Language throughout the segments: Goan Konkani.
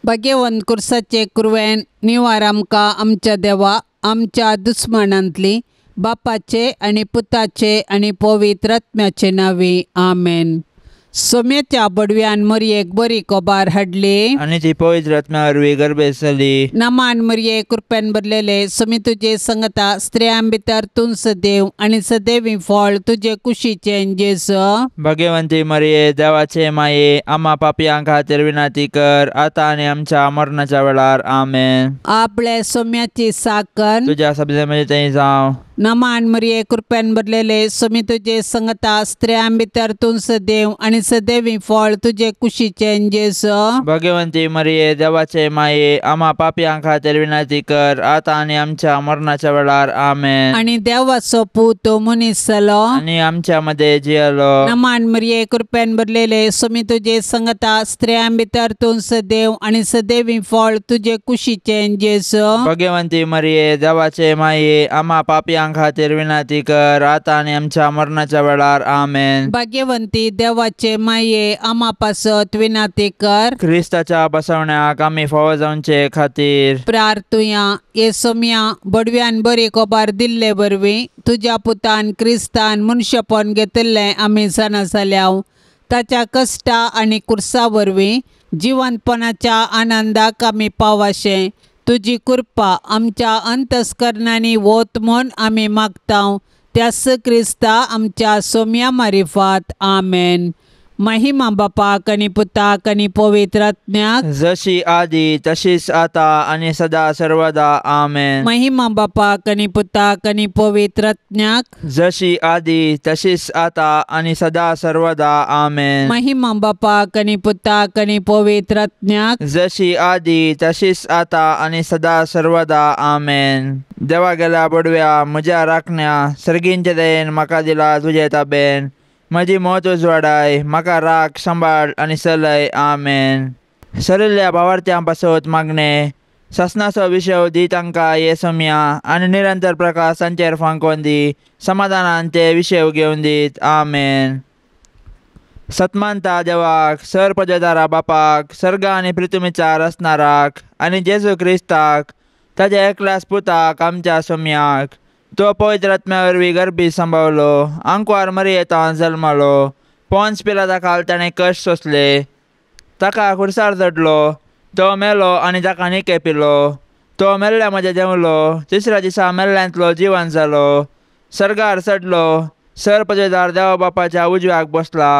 भाग्यवंत कुर्साचे कुरवेन निवार आमकां आमच्या देवा आमच्या दुस्मानांतली बापाचे आनी पुताचे आनी पवित्र आत्म्याचे नांवी आमेन. सोम्याच्या बडव्यान मरयेक बरी कोबार हाडली आनी ती पवित्र आत्म्या वरवीं गर्भेस्त जाली. नमान मरये कृपेन भरलेले सोमी तुजे संगता स्त्रियां भितर तूं सदैव आनी सदैवी फळ तुजे कुशीचें जेजू. भाग्यवंती मरये देवाचे माये आम्हा पापयां खातीर विनंती कर आतां आनी आमच्या मरणाच्या वेळार आमेन. आपले सोम्याची साकर तुज्या सब्जे मदीं थंय जावं. नमान मरये कृपेन भरलेले सोमी तुजे संगता स्त्रियां भितर तूं सदैव आनी सदैवी फळ तुजे कुशीचें जेजू. भाग्यवंती मरये देवाचे माये आम्हा पापयां खातीर विनंती कर आतां आनी आमच्या मरणाच्या वेळार आमेन. आनी देवाचो पूत मनीस जालो आनी आमच्या मदें जियेलो. नमान मरये कृपेन भरलेले सोमी तुजे संगता स्त्रियां भितर तूं सदैव आनी सदैवी फळ तुजे कुशीचें जेजू. भाग्यवंती मरये देवाचे माये आम्हा पापयां खातीर विनंती कर आतां आनी आमच्या मरणाच्या वेळार आमेन. भाग्यवंती देवाचे माये आम्हा पासत विनंती कर. क्रिस्ताच्या बसवण्याक आमी फावो जावचे खातीर प्रार्थुया. हे सोम्या बडव्यान बरी कोबार दिल्ले वरवीं तुज्या पुतान क्रिस्तान मनशेपण घेतिल्लें आमी जाणा जाल्या. ताच्या कश्टा आनी कुर्सा वरवीं जिवंतपणाच्या आनंदाक आमी पावाशें तुजी कृपा आमच्या अंतस्करणांनी वत म्हूण आमी मागता. त्यास क्रिस्ता आमच्या सोम्या मारिफात आमेन. महिमा बापाक आनी पुताक आनी पवित्र आत्म्याक जशी आदी तशीच आता आनी सदा सर्वदा आमेन. महिमा बापाक आनी पुताक आनी पवित्र आत्म्याक जशी आदी तशीच आता आनी सदा सर्वदा आमेन. महिमा बापाक आनी पुताक आनी पवित्र आत्म्याक जशी आदी तशीच आता आनी सदा सर्वदा आमेन. देवा गेल्या बडव्या म्हज्या राखण्या सर्गींचे दयेन म्हाका दिला तुजे ताबेन. म्हजी मत उजवाडाय म्हाका राख सांबाळ आनी चलय आमेन. सरिल्ल्या भावार्थ्यां पासत मागणें सासणाचो विशय दी तांकां हे सोम्या आनी निरंतर प्रकाश तांचेर फांकोवन दी समाधानान ते विशय घेवन दीत आमेन. सतमानता देवाक सर पदवेदारा बापाक सर्ग आनी पृथ्वीच्या रचणाराक आनी जेजू क्रिस्ताक ताज्या एकल्याच पुताक आमच्या सोम्याक तो पवित्र आत्म्या वरवीं गर्भी सांबावलो आंकवार मरियेंत जल्मलो पोन्स पिलाता खाल ताणें कश्ट सोंसले ताका खुर्सार चडलो तो मेलो आनी ताका निके पिलो तो मेल्ल्या म्हज्या देंवलो तिसऱ्या दिसा मेल्ल्यांतलो जिवन जालो सर्गार चडलो सर पदवेदार देवा बापाच्या उजव्याक बसला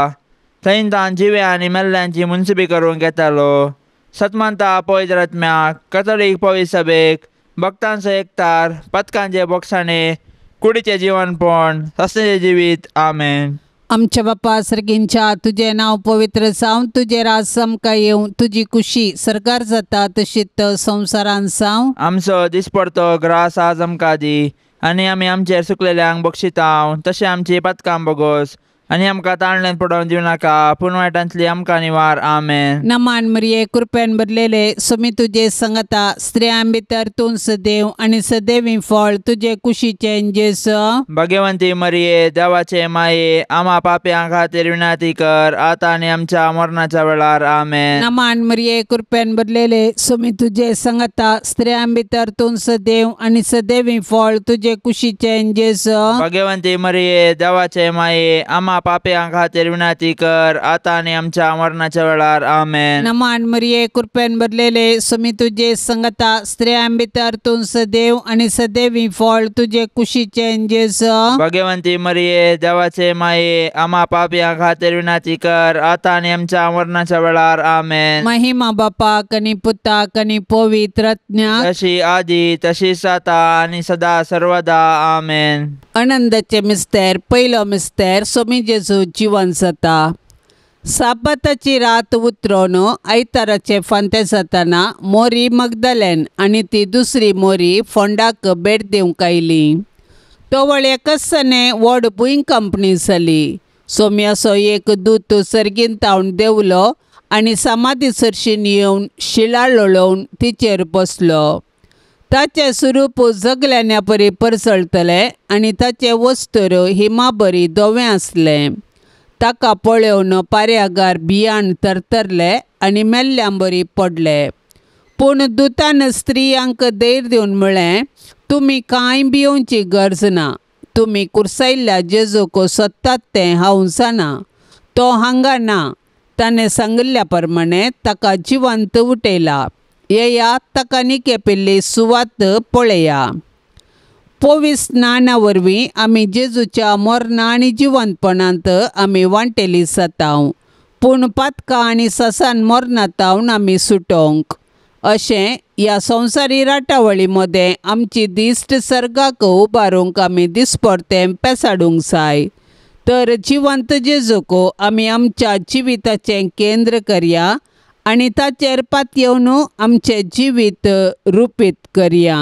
थंय तान जिव्या आनी मेल्ल्यांची मुन्सिबी करूंक येतालो. सतमानता पवित्र आत्म्याक कथोलीक पवित्र सभेक भक्तांचो एकतार पथकांचे बोगसाणे कुडीचें जिवनपण सासणाचें जिवीत आमेन. आमच्या बापा सर्गींच्या तुजें नांव पवित्र जावं तुजें राज आमकां येवं तुजी कुशी सरकार जाता तशीच संवसारान जावं. आमचो दिसपडतो ग्रास आज आमकां दी आनी आमी आमचेर सुकलेल्यांक बक्षितांव तशें आमची पथकां बोगोस आनी आमकां ताळण्यान पडोवन दिवं नाका पूण वायटांतली आमकां निवार आमेन. नमान मरिये कृपेन भरलेले सोमी तुजे संगता स्त्रियां भितर तूं सदैव आनी सदैवी फळ तुजे कुशीचें जेजू. भाग्यवंती मरिये देवाचे माये आम्हा पापयां खातीर विनंती कर आतां आनी आमच्या मरणाच्या वेळार आमेन. नमान मरिये कृपेन भरलेले सोमी तुजे संगता स्त्रियां भितर तूं सदैव आनी सदैवी फळ तुजे कुशीचें जेजू. भाग्यवंती मरिये देवाचे माये आम्हा पापयां खातीर विनंती कर आतां आनी आमच्या मरणाच्या वेळार आमेन. नमान मरिये कृपेन भरलेले सोमी तुजे संगता स्त्रियां भितर तूं सदैव आनी सदैवी फळ तुजे कुशीचें जेजू. भाग्यवंती मरिये देवाचे माये आम्हा पापयां खातीर विनंती कर आतां आनी आमच्या मरणाच्या वेळार आमेन. महिमा बापाक आनी पुताक आनी पवित्र आत्म्याक जशी आदी तशीच आतां आनी सदा सर्वदा आमेन. आनंदाचे मिस्तेर पयलो मिस्तेर सोमी जेजू जिवन जाता. साबाताची रात उतरोन आयताराचे फांते जाताना मोरी मगदलेन आनी ती दुसरी मोरी फोंडाक भेट दिवंक आयली. तवळ एकसने व्हड भूंय कंपनी जाली. सोम्याचो एक दूत सर्गीन तावन देंवलो आनी समाधी सरशीन येवन शिळा लोळोवन तिचेर बसलो. ताचें स्वरूप जगल्यान्या परी परसळतलें आनी ताचें वस्त्र हिमाबरी धवें आसलें. ताका पळोवन पार्यागार भियान थरथरले आनी मेल्ल्यां बरी पडले. पूण दुतान स्त्रियांक धैर्य दिवन म्हळें, तुमी कांय भियोवची गरज ना. तुमी कुर्सायल्ल्या जेजूक सोदतात तें हांव जाणा. तो हांगा ना. ताणें सांगिल्ल्या प्रमाणें ताका जिवंत उठयला. येया, ताका निकेपिल्ली सुवात पळया. पवित्र स्नाना वरवीं आमी जेजूच्या मरणा आनी जिवंतपणांत आमी वांटेली जातांव. पूण पातकां आनी ससान मरणांत आमी सुटोवंक अशें ह्या संवसारी राटावळी मदें आमची दिश्ट सर्गाक उबारूंक आमी दिसपडतें पेसाडूंक जाय. तर जिवंत जेजूक आमी आमच्या जिविताचें केंद्र करया आनी ताचेर पातयेवन आमचें जिवीत रुपीत करया.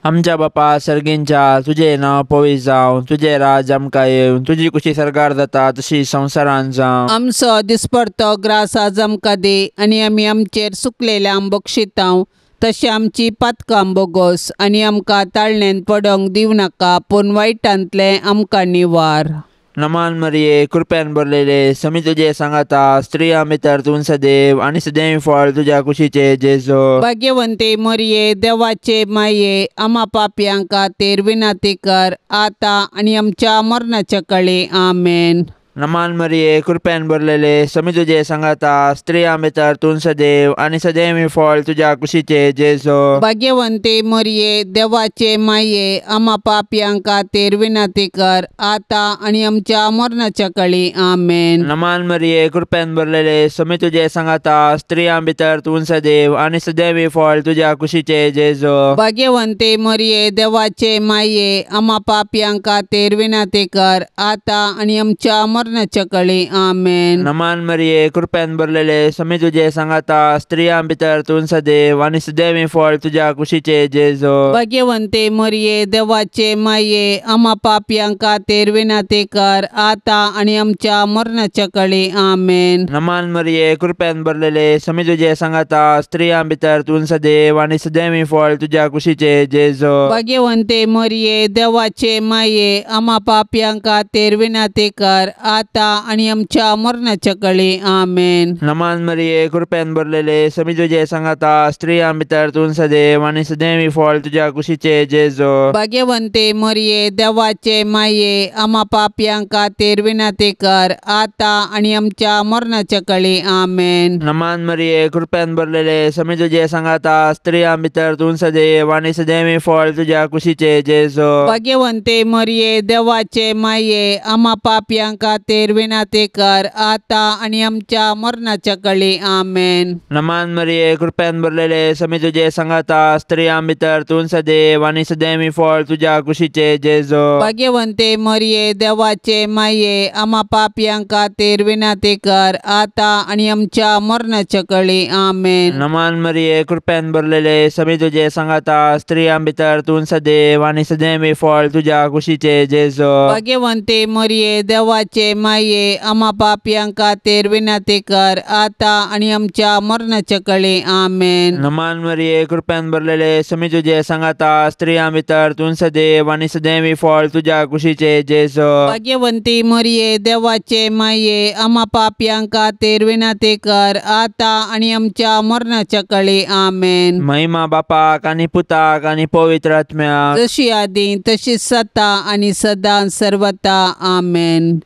आमच्या बापा सर्गींच्या, तुजें नांव पवित्र जावं, तुजें राज आमकां येवं, तुजी कुशी सरकार जाता तशी संवसारांत जावं. आमचो दिसपडतो ग्रास आज आमकां दी आनी आमी आमचेर सुकलेल्यांक बक्षितांव तशें आमची पातकां बोगोस आनी आमकां ताळणेन पडोंक दिवं नाका, पूण वायटांतलें आमकां निवार. नमान मरिये, कृपेन भरलेले, समी तुजे सांगाता, स्त्रियां भितर तूं सदैव आनी सदैव फळ तुज्या कुशीचे जेजू. भाग्यवंते मरिये, देवाचे माये, आमा पापयां खातीर विनंती कर आतां आनी आमच्या मरणाच्या काळी. आमेन. नमान मरिये, कृपेन भरलेले, समी तुजे सांगाता, स्त्रियां भितर तूं सदैव आनी सदैव फळ तुज्या कुशीचे जेजू. भाग्यवंते मरिये, देवाचे माये, आमा पापयां खातीर विनंती कर आतां आनी आमच्या मरणाच्या काळी. आमेन. नमान मरिये, कृपेन भरलेले, समी तुजे सांगाता, स्त्रियां भितर तूं सदैव आनी सदैव फळ तुज्या कुशीचे जेजू. भाग्यवंते मरिये, देवाचे माये, आमा पापयां खातीर विनंती कर आतां आनी आमच्या मरणाच्या काळी. आमेन. नमान मरिये, कृपेन भरलेले, समी तुजे सांगाता, स्त्रियां भितर तूं सदैव आनी सदैव फळ तुज्या कुशीचे जेजू. भाग्यवंते मरिये, देवाचे माये, आमा पापयां खातीर विनंती कर आतां आनी आमच्या मरणाच्या काळी. आमेन. नमान मरिये, कृपेन भरलेले, समी तुजे सांगाता, स्त्रियां भितर तूं सदैव आनी सदैव फळ तुज्या कुशीचे जेजू. भाग्यवंते मरिये, देवाचे माये, आमा पापयां खातीर विनंती कर आतां आनी आमच्या मरणाच्या काळी. आमेन. नमान मरिये, कृपेन भरलेले, समी तुजे सांगाता, स्त्रियां भितर तूं सदैव आनी सदैव फळ तुज्या कुशीचे जेजू. भाग्यवंते मरिये, देवाचे माये, आमा पापयां खातीर विनंती कर आतां आनी आमच्या मरणाच्या काळी. आमेन. नमान मरिये, कृपेन भरलेले, समी तुजे सांगाता, स्त्रियां भितर तूं सदैव आनी सदैव फळ तुज्या कुशीचे जेजू. भाग्यवंते मरिये, देवाचे माये, आमा पापयां खातीर विनंती कर आतां आनी आमच्या मरणाच्या काळी. आमेन. नमान मरिये, कृपेन भरलेले, समी तुजे सांगाता, स्त्रियां भितर तूं सदैव आनी सदैव फळ तुज्या कुशीचे जेजू. भाग्यवंते मरिये, देवाचे माये, आमा पापयां खातीर विनंती कर आतां आनी आमच्या मरणाच्या काळी. आमेन. नमान मरिये, कृपेन भरलेले, समी तुजे सांगाता, स्त्रियां भितर तूं सदैव आनी सदैव फळ तुज्या कुशीचे जेजू. भाग्यवंते मरिये, देवाचे माये, आमा पापयां खातीर विनंती कर आतां आनी आमच्या मरणाच्या काळी. आमेन. नमान मरिये, कृपेन भरलेले, समी तुजे सांगाता, स्त्रियां भितर तूं सदैव आनी सदैव फळ तुज्या कुशीचे जेजू. भाग्यवंती मरिये, देवाचे माये, आमा पापयां खातीर विनंती कर आतां आनी आमच्या मरणाच्या काळी. आमेन. महिमा बापाक आनी पुताक आनी पवित्र आत्म्याक, जशी आदी तशी सता आनी सदां सर्वता. आमेन.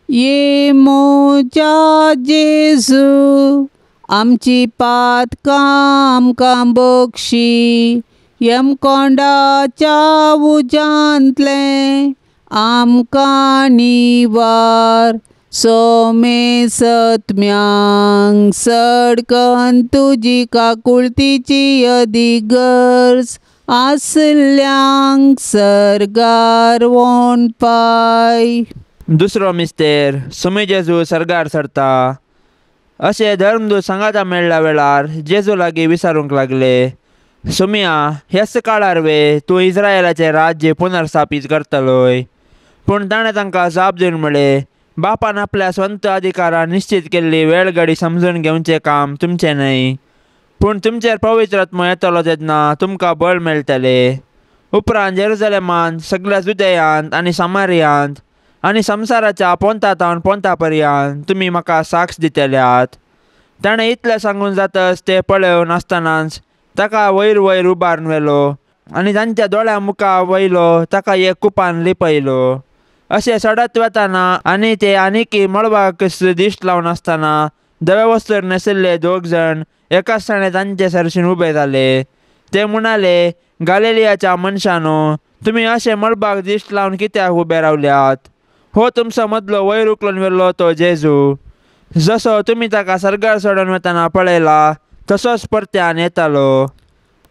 ये मोजा जेजू, आमची पातकां आमकां बक्षी, यमकोंडाच्या उज्यांतलें आमकां निवार, सोमे सत्म्यांक सडकन तुजी काकुळतीची अदीक गरज आसल्यांक सर्गार वोन पाय. दुसरो मिस्तेर, सुमी जेजू सर्गार सरता. अशें धर्मदूत सांगाता मेळ्ळ्या वेळार जेजू लागीं विचारूंक लागले, सुमिया, ह्याच काळार वे तूं इस्रायलाचें राज्य पुनर्स्थापीत करतलोय? पूण ताणें तांकां जाप दिवन म्हळें, बापान आपल्या स्वंत अधिकारान निश्चीत केल्ली वेळगडी समजून घेवचें काम तुमचें न्हय, पूण तुमचेर पवित्र आत्मो येतलो तेन्ना तुमकां बळ मेळटलें. उपरांत जेरुजलेमांत, सगळ्या जुदयांत आनी सामारियांत आनी संवसाराच्या पोंता तावन पोंता पर्यंत तुमी म्हाका साक्ष दितल्यात. ताणें इतलें सांगून जातच ते पळोवन आसतनाच ताका वयर वयर उबारून व्हेलो आनी तांच्या दोळ्या मुखा वयलो ताका एक कुपान लिपयलो. अशें सडत वतना आनी ते आनीकी मळबाक दिश्ट लावन आसतना धवे वस्त्र न्हेसिल्ले दोग जाण एकाच ताणें तांचे सरशीन उबे जाले. ते म्हणाले, गालिलियाच्या मनशानो, तुमी अशें मळबाक दिश्ट लावन कित्याक उबे रावल्यात? हो तुमचो मदलो वयर उखलून व्हेल्लो तो जेजू, जसो तुमी ताका सर्गार चडोवन वतना पळयला तसोच परत्यान येतालो.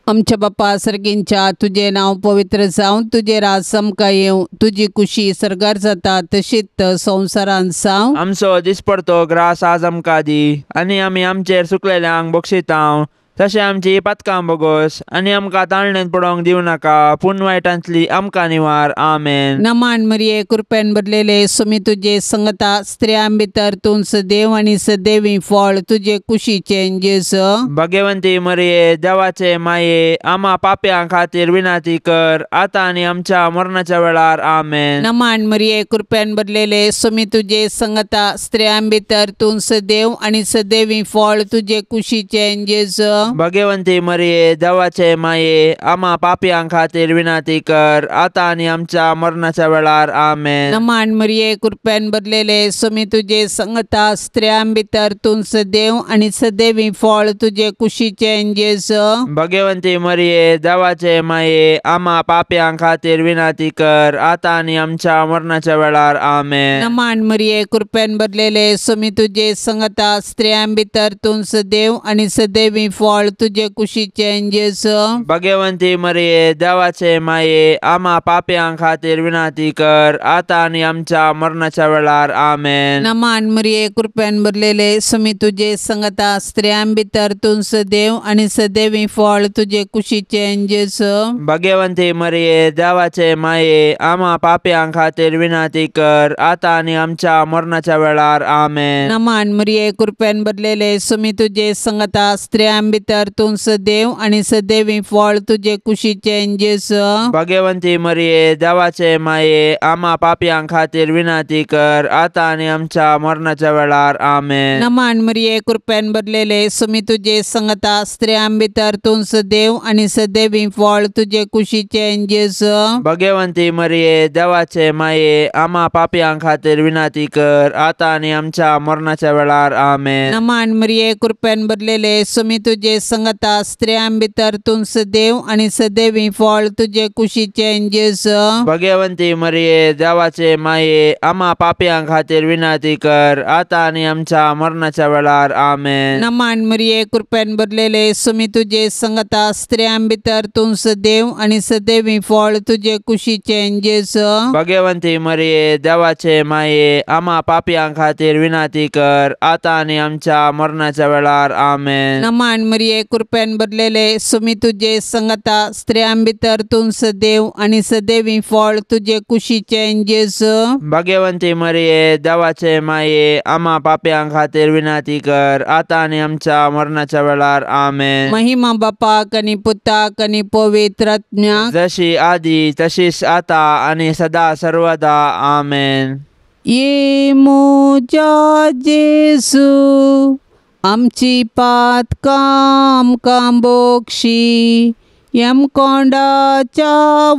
आमच्या बापा सर्गींच्या, तुजें नांव पवित्र जावं, तुजें राज आमकां येवं, तुजी कुशी सर्गार जाता तशीच संवसारांत जावं. आमचो दिसपडतो ग्रास आज आमकां दी आनी आमी आमचेर सुकलेल्यांक बक्षितांव, तशें आमची पातकां बोगोस आनी आमकां ताळणेंत पडोवंक दिवं नाका, पूण वायटांतली आमकां निवार. आमेन. नमान मरिये, कृपेन भरलेले, सुमी तुजे संगता, स्त्रियां भितर तूं सदैव आनी सदैवी फळ तुजे कुशीचें जेजू. भाग्यवंती मरिये, देवाचे माये, आमा पाप्यां खातीर विनंती कर, आतां आनी आमच्या मरणाच्या वेळार. आमेन. नमान मरिये, कृपेन भरलेले, सुमी तुजे संगता, स्त्रियां भितर तूं सदैव आनी सदैवी फळ तुजे कुशीचें जेजू. भाग्यवंती मरिये, देवाचे माये, आमा पाप्यां खातीर विनंती कर, आतां आनी आमच्या मरणाच्या वेळार. आमेन. नमान मरिये, कृपेन भरलेले, सुमी तुजे संगता, स्त्रियां भितर तूं सदैव आनी सदैवी फळ तुजे कुशीचें जेजू. भाग्यवंती मरिये, देवाचे माये, आमा पाप्यां खातीर विनंती कर, आतां आनी आमच्या मरणाच्या वेळार. आमेन. नमान मरिये, कृपेन भरलेले, सुमी तुजे संगता, स्त्रियां भितर तूं सदैव आनी सदैवी फळ तुजे कुशीचें जेजू. भाग्यवंती मरिये, देवाचे माये, आमा पाप्यां खातीर विनंती कर, आतां आनी आमच्या मरणाच्या वेळार. आमेन. नमान मरिये, कृपेन भरलेले, सुमी तुजे संगता, स्त्रियां भितर तूं सदैव आनी सदैवी फळ तुजे कुशीचें जेजू. भाग्यवंती मरिये, देवाचे माये, आमा पाप्यां खातीर विनंती कर, आतां आनी आमच्या मरणाच्या वेळार. आमेन. नमान मरिये, कृपेन भरलेले, सुमी तुजे संगता, स्त्रियां भितर तूं सदैव आनी सदैवी फळ तुजे कुशीचें जेजू. भाग्यवंती मरिये, देवाचे माये, आमा पाप्यां खातीर विनंती कर, आतां आनी आमच्या मरणाच्या वेळार. आमेन. नमान मरिये, कृपेन भरलेले, सुमी तुजे संगता, स्त्रियां भितर तूं सदैव आनी सदैवी फळ तुजे कुशीचें जेजू. भाग्यवंती मरिये, देवाचे माये, आमा पाप्यां खातीर विनंती कर, आतां आनी आमच्या मरणाच्या वेळार. आमेन. नमान मरिये, कृपेन भरलेले, सुमी तुजे संगता, स्त्रियां भितर तूं सदैव आनी सदैवी फळ तुजे कुशीचें जेजू. भाग्यवंती मरिये, देवाचे माये, आमा पाप्यां खातीर विनंती कर, आतां आनी आमच्या मरणाच्या वेळार. आमेन. नमान मरिये, कृपेन भरलेले, सुमी तुजे संगता, स्त्रियां भितर तूं सदैव आनी सदैवी फळ तुजे कुशीचें जेजू. भाग्यवंती मरिये, देवाचे माये, आमा पाप्यां खातीर विनंती कर, आतां आनी आमच्या मरणाच्या वेळार. आमेन. नमान मरिये, कृपेन भरलेले, सुमी तुजे संगता, स्त्रियां भितर तूं सदैव आनी सदैवी फळ तुजे कुशीचें जेजू. भाग्यवंती मरिये, देवाचे माये, आमा पाप्यां खातीर विनंती कर, आतां आनी आमच्या मरणाच्या वेळार. आमेन. महिमा बापाक आनी पुताक आनी पवित्र आत्म्याक, जशी आदी तशीच आता आनी सदा सर्वदा. आमेन. ये म्हज्या जेजू, आमची पातकां आमकां बोगशी, यमकोंडाच्या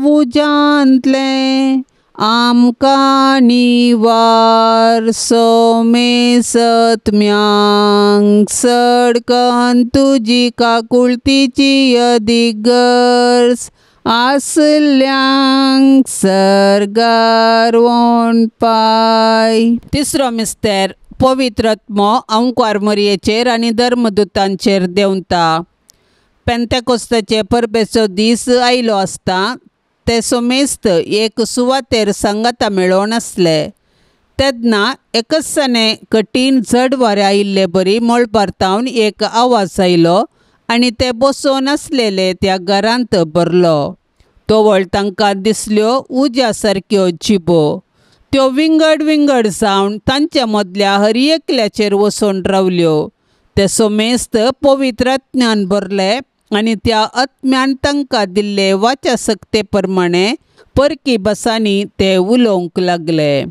उज्यांतलें आमकां निवार, सोमेसत्म्यांक सडकन तुजी काकुळतीची अदीक गरज आसल्यांक सर्गार वणपाय. तिसरो मिस्तेर, पवित्र आत्मो अंकुर मरियेचेर आनी धर्मदूतांचेर देंवता. पेंतेकोस्ताचे परबेचो दीस आयलो आसता ते सोमेस्त एक सुवातेर सांगाता मेळोवन आसले. तेन्ना एकसाने कठीण झड वारें आयिल्ले बरी मळबार तावन एक आवाज आयलो आनी ते बसोवन आसलेले त्या घरांत भरलो. तवळ तांकां दिसल्यो उज्या सारक्यो जिबो, त्यो विंगड विंगड जावन तांच्या मदल्या हर एकल्याचेर वचून रावल्यो. ते सोमेस्त पवित्र आत्म्यान भरले आनी त्या आत्म्यान तांकां दिल्ले वाचा सक्ते प्रमाणे परकी भासांनी ते उलोवंक लागले.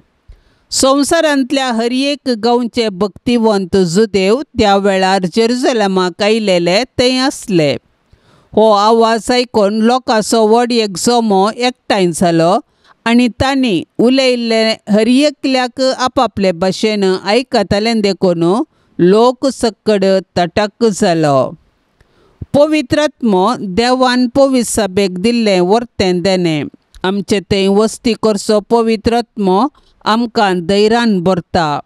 संवसारांतल्या हर एक गांवचे भक्तिवंत जुदेव त्या वेळार जेरुजलेमाक आयलेले थंय आसले. हो आवाज आयकून लोकांचो व्हड एक जमो एकठांय जालो आनी तांणी उलयल्लें हर एकल्याक आपापले भाशेन आयकताले देखून लोक सक्कड तटक जालो. पवित्र आत्मो देवान पवित्र सभेक दिल्लें वर्तें देणें. आमचे थंय वस्ती करचो पवित्र आत्मो आमकां धैर्यान भरता.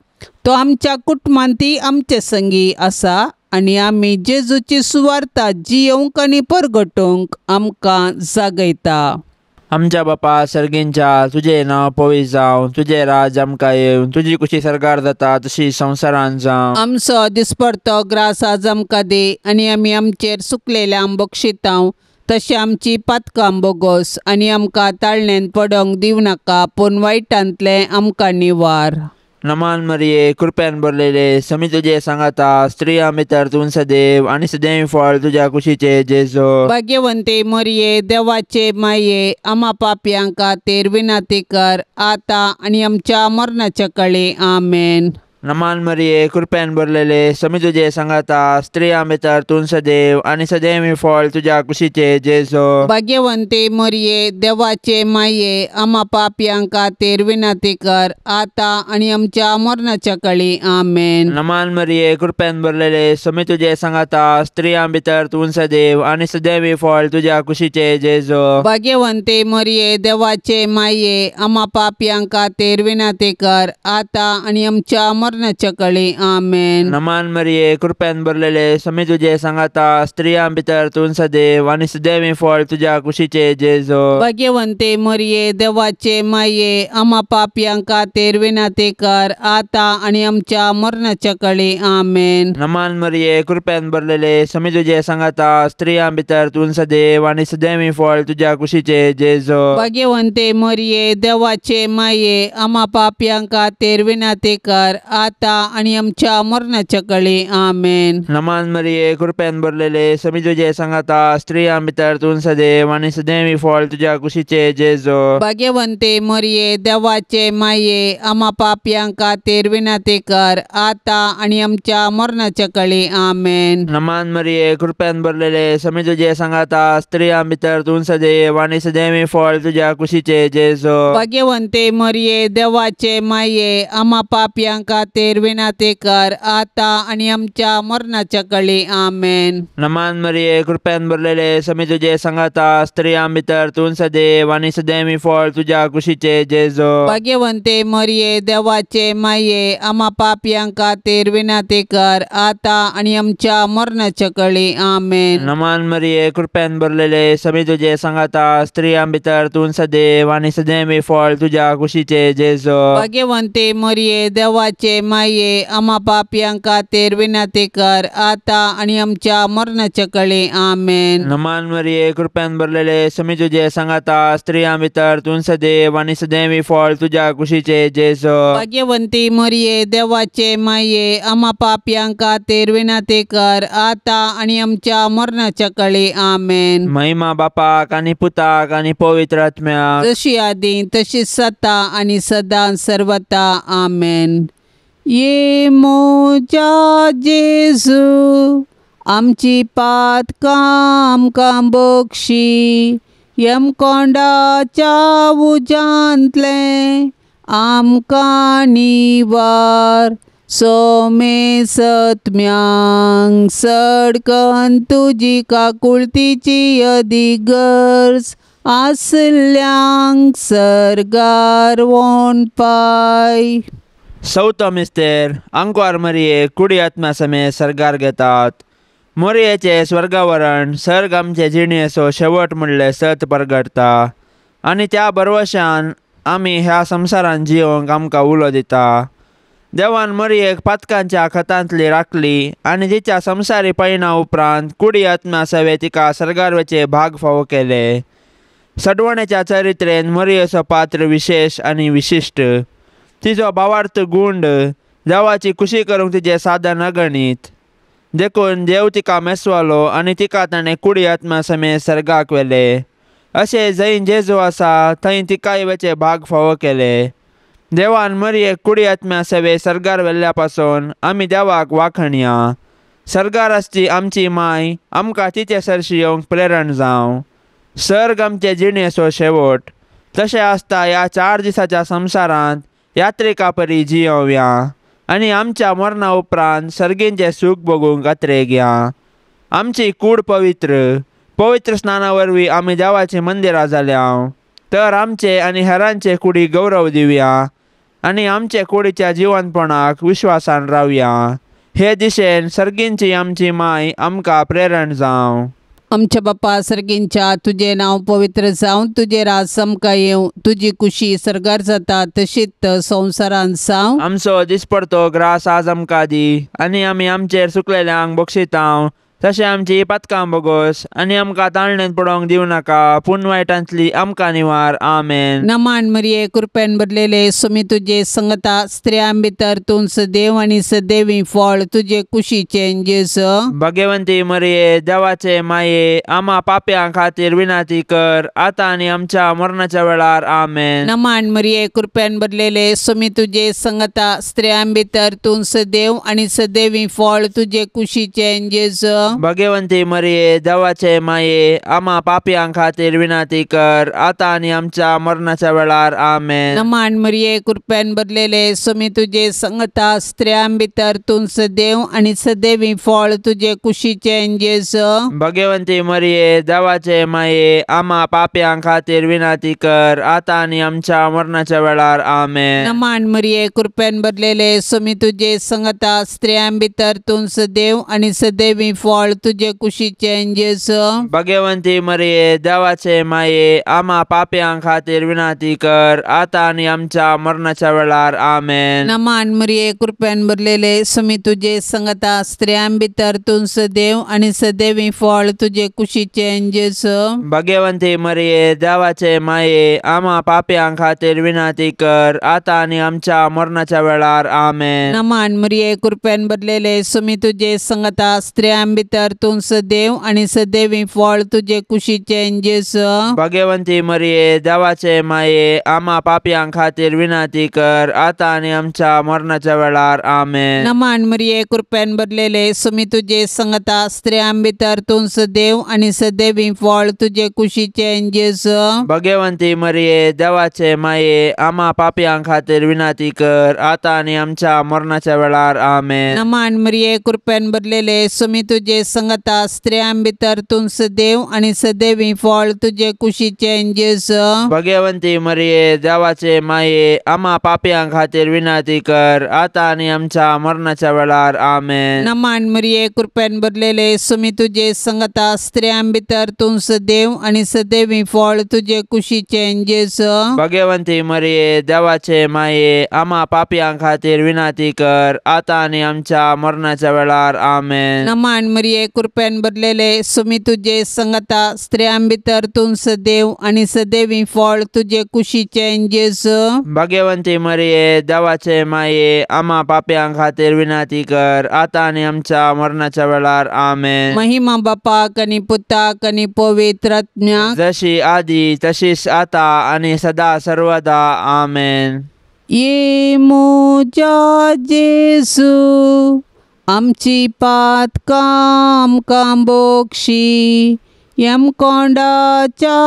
तो आमच्या कुटुंबांतय आमचे संगी आसा आनी आमी जेजूची सुवार्ता जियोवंक आनी परगटूंक आमकां जागयता. आमच्या बापा सर्गींच्या, तुजें नांव पवित्र जावं, तुजें राज आमकां येवं, तुजी कुशी सरकार जाता तशी संवसारांत जावं. आमचो दिसपडतो ग्रास आज आमकां दी आनी आमी आमचेर सुकलेल्यांक बक्षितांव तशें आमची पातकां बोगोस आनी आमकां ताळणेन पडोंक दिवं नाका पूण वायटांतलें आमकां निवार. नमान मरिये, कृपेन भरलेले, समी तुजे सांगाता, स्त्रियां भितर तूं सदैव आनी सदैव फळ तुज्या कुशीचे जेजू. भाग्यवंते मरिये, देवाचे माये, आमा पापयां खातीर विनंती कर आतां आनी आमच्या मरणाच्या काळी. आमेन. नमान मरिये, कृपेन भरलेले, समी तुजे सांगाता, स्त्रियां भितर तूं सदैव आनी सदैव फळ तुज्या कुशीचे जेजू. भाग्यवंते मरिये, देवाचे माये, आमा पापयां खातीर विनंती कर आतां आनी आमच्या मरणाच्या काळी. आमेन. नमान मरिये, कृपेन भरलेले, समी तुजे सांगाता, स्त्रियां भितर तूं सदैव आनी सदैव फळ तुज्या कुशीचे जेजू. भाग्यवंते मरिये, देवाचे माये, आमा पापयां खातीर विनंती कर आतां आनी आमच्या मरणाच्या काळी. आमेन. नमान मरिये, कृपेन भरलेले, समी तुजे सांगाता, स्त्रियां भितर तूं सदैव आनी सदैव फळ तुज्या कुशीचे जेजू. भाग्यवंते मरिये, देवाचे माये, आमा पापयां खातीर विनंती कर आतां आनी आमच्या मरणाच्या काळी. आमेन. नमान मरिये, कृपेन भरलेले, समी तुजे सांगाता, स्त्रियां भितर तूं सदैव आनी सदैव फळ तुज्या कुशीचे जेजू. भाग्यवंते मरिये, देवाचे माये, आमा पापयां खातीर विनंती कर आतां आनी आमच्या मरणाच्या काळी. आमेन. नमान मरिये, कृपेन भरलेले, समी तुजे सांगाता, स्त्रियां भितर तूं सदैव आनी सदैव फळ तुज्या कुशीचे जेजू. भाग्यवंते मरिये, देवाचे माये, आमा पापयां खातीर विनंती कर आतां आनी आमच्या मरणाच्या काळी. आमेन. नमान मरिये, कृपेन भरलेले, समी तुजे सांगाता, स्त्रियां भितर तूं सदैव आनी सदैव फळ तुज्या कुशीचे जेजू. भाग्यवंते मरिये, देवाचे माये, आमा पापयां खातीर विनंती कर आतां आनी आमच्या मरणाच्या काळी. आमेन. नमान मरिये, कृपेन भरलेले, समी तुजे सांगाता, स्त्रियां भितर तूं सदैव आनी सदैव फळ तुज्या कुशीचे जेजू. भाग्यवंते मरिये, देवाचे माये, आमा पापयां खातीर विनंती कर आतां आनी आमच्या मरणाच्या काळी. आमेन. नमान मरिये, कृपेन भरलेले, समी तुजे सांगाता, स्त्रियां भितर तूं सदैव आनी सदैव फळ तुज्या कुशीचे जेजू. भाग्यवंते मरिये, देवाचे माये, आमा पापयां खातीर विनंती कर आतां आनी आमच्या मरणाच्या काळी. आमेन. नमान मरिये, कृपेन भरलेले, समी तुजे सांगाता, स्त्रियां भितर तूं सदैव आनी सदैव फळ तुज्या कुशीचे जेजू. भाग्यवंती मरिये, देवाचे माये, आमा पापयां खातीर विनंती कर आतां आनी आमच्या मरणाच्या काळी. आमेन. महिमा बापाक आनी पुताक आनी पवित्र आत्म्याक, जशी आदी तशी सता आनी सदां सर्वता. आमेन. ये मोजा जेजू, आमची पातकां आमकां बक्षी, यमकोंडाच्या उज्यांतलें आमकां निवार, सोमे सत्म्यांक सडकन तुजी काकुळतीची अदीक गरज आसल्यांक सर्गार वोन पाय. चवथो मिस्तेर, आंकवार मरिये कुडी आत्म्या समेत सर्गार घेतात. मोरयेचें स्वर्गावरण सर्ग आमचे जिणेचो शेवट म्हणलें सत परगटता आनी त्या भरवशान आमी ह्या संवसारान जियोंक आमकां उलो दिता. देवान मरयेक पातकांच्या खतांतली राखली आनी तिच्या संवसारी पयणा उपरांत कुडी आत्म्या सवे तिका सर्गार वचे भाग फावो केले. सडवणेच्या चरित्रेन मरयेचो पात्र विशेश आनी विशिश्ट. तिचो भावार्थ गुंड देवाची खुशी करूंक तिचें साधन अगणीत. देखून देव तिका मेसवालो आनी तिका ताणें कुडी आत्म्या समेत सर्गाक व्हेले. अशें जंय जेजू आसा थंय तिकाय वचे भाग फावो केले. देवान मरयेक कुडी आत्म्या सवे सर्गार व्हेल्ल्या पासून आमी देवाक वाखणया. सर्गार आसची आमची माय आमकां तिचे सरशी येवंक प्रेरण जावं. सर्ग आमचे जिणेचो शेवट तशें आसता ह्या 4 दिसाच्या संवसारांत यात्रिका परी जियोवया आनी आमच्या मरणा उपरांत सर्गींचें सूख भोगूंक अत्रेगया. आमची कूड पवित्र पवित्र स्नाना वरवीं आमी देवाचीं मंदिरां जाल्या तर आमचे आनी हेरांचे कुडी गौरव दिवया आनी आमचे कुडीच्या जिवनपणाक विश्वासान रावया. हे दिशेन सर्गींची आमची माय आमकां प्रेरण जावं. आमच्या बापा सर्गींच्या तुजें नांव पवित्र जावं, तुजें राज आमकां येवं, तुजी कुशी सर्गार जाता तशीच संवसारांत जावं. आमचो दिसपडतो ग्रास आज आमकां दी आनी आमी आमचेर सुकलेल्यांक बक्षितांव तशें आमची पातकां बोगोस आनी आमकां ताळणेंत पडोवंक दिवं नाका पूण वायटांतली आमकां निवार. आमेन. नमान मरिये कृपेन भरलेले सुमी तुजे संगता, स्त्रियां भितर तूं सदैव आनी सदैवी फळ तुजे कुशीचें जेजू. भगवंती मरिये देवाचे माये आमा पाप्यां खातीर विनंती कर आतां आनी आमच्या मरणाच्या वेळार. आमेन. नमान मरिये कृपेन भरलेले सुमी तुजे संगता, स्त्रियां भितर तूं सदैव आनी सदैवी फळ तुजे कुशीचें जेजू. भगवंती मरिये देवाचे माये आमा पाप्यां खातीर विनंती कर आतां आनी आमच्या मरणाच्या वेळार. आमेन. नमान मरिये कृपेन भरलेले सुमी तुजे संगता, स्त्रियां भितर तूं सदैव आनी सदैवी फळ तुजे कुशीचें जेजू. भगवंती मरिये देवाचे माये आमा पाप्यां खातीर विनंती कर आतां आनी आमच्या मरणाच्या वेळार. आमेन. नमान मरिये कृपेन भरलेले सुमी तुजे संगता, स्त्रियां भितर तूं सदैव आनी सदैवी फळ तुजे कुशीचें जेजू. भगवंती मरिये देवाचे माये आमा पाप्यां खातीर विनंती कर आतां आनी आमच्या मरणाच्या वेळार. आमेन. नमान मरिये कृपेन भरलेले सुमी तुजे संगता, स्त्रियां भितर तूं सदैव आनी सदैवी फळ तुजे कुशीचें जेजू. भगवंती मरिये देवाचे माये आमा पाप्यां खातीर विनंती कर आतां आनी आमच्या मरणाच्या वेळार. आमेन. नमान मरिये कृपेन भरलेले सुमी तुजे संगता, स्त्रियां भितर तूं सदैव आनी सदैवी फळ तुजे कुशीचें जेजू. भगवंती मरिये देवाचे माये आमा पाप्यां खातीर विनंती कर आतां आनी आमच्या मरणाच्या वेळार. आमेन. नमान मरिये कृपेन भरलेले सुमी तुजे संगता, स्त्रियां भितर तूं सदैव आनी सदैवी फळ तुजे कुशीचें जेजू. भगवंती मरिये देवाचे माये आमा पाप्यां खातीर विनंती कर आतां आनी आमच्या मरणाच्या वेळार. आमेन. नमान मरिये कृपेन भरलेले सुमी तुजे संगता, स्त्रियां भितर तूं सदैव आनी सदैवी फळ तुजे कुशीचें जेजू. भगवंती मरिये देवाचे माये आमा पाप्यां खातीर विनंती कर आतां आनी आमच्या मरणाच्या वेळार. आमेन. नमान मरिये कृपेन भरलेले सुमी तुजे संगता, स्त्रियां भितर तूं सदैव आनी सदैवी फळ तुजे कुशीचें जेजू. भगवंती मरिये देवाचे माये आमा पाप्यां खातीर विनंती कर आतां आनी आमच्या मरणाच्या वेळार. आमेन. नमान मरिये कृपेन भरलेले सुमी तुजे संगता, स्त्रियां भितर तूं सदैव आनी सदैवी फळ तुजे कुशीचें जेजू. भगवंती मरिये देवाचे माये आमा पाप्यां खातीर विनंती कर आतां आनी आमच्या मरणाच्या वेळार. आमेन. महिमा बापाक आनी पुताक आनी पवित्र आत्म्याक, जशी आदी तशीच आता आनी सदा सर्वदा. आमेन. ये म्हज्या जेजू आमची पातकां आमकां बोगशी, यमकोंडाच्या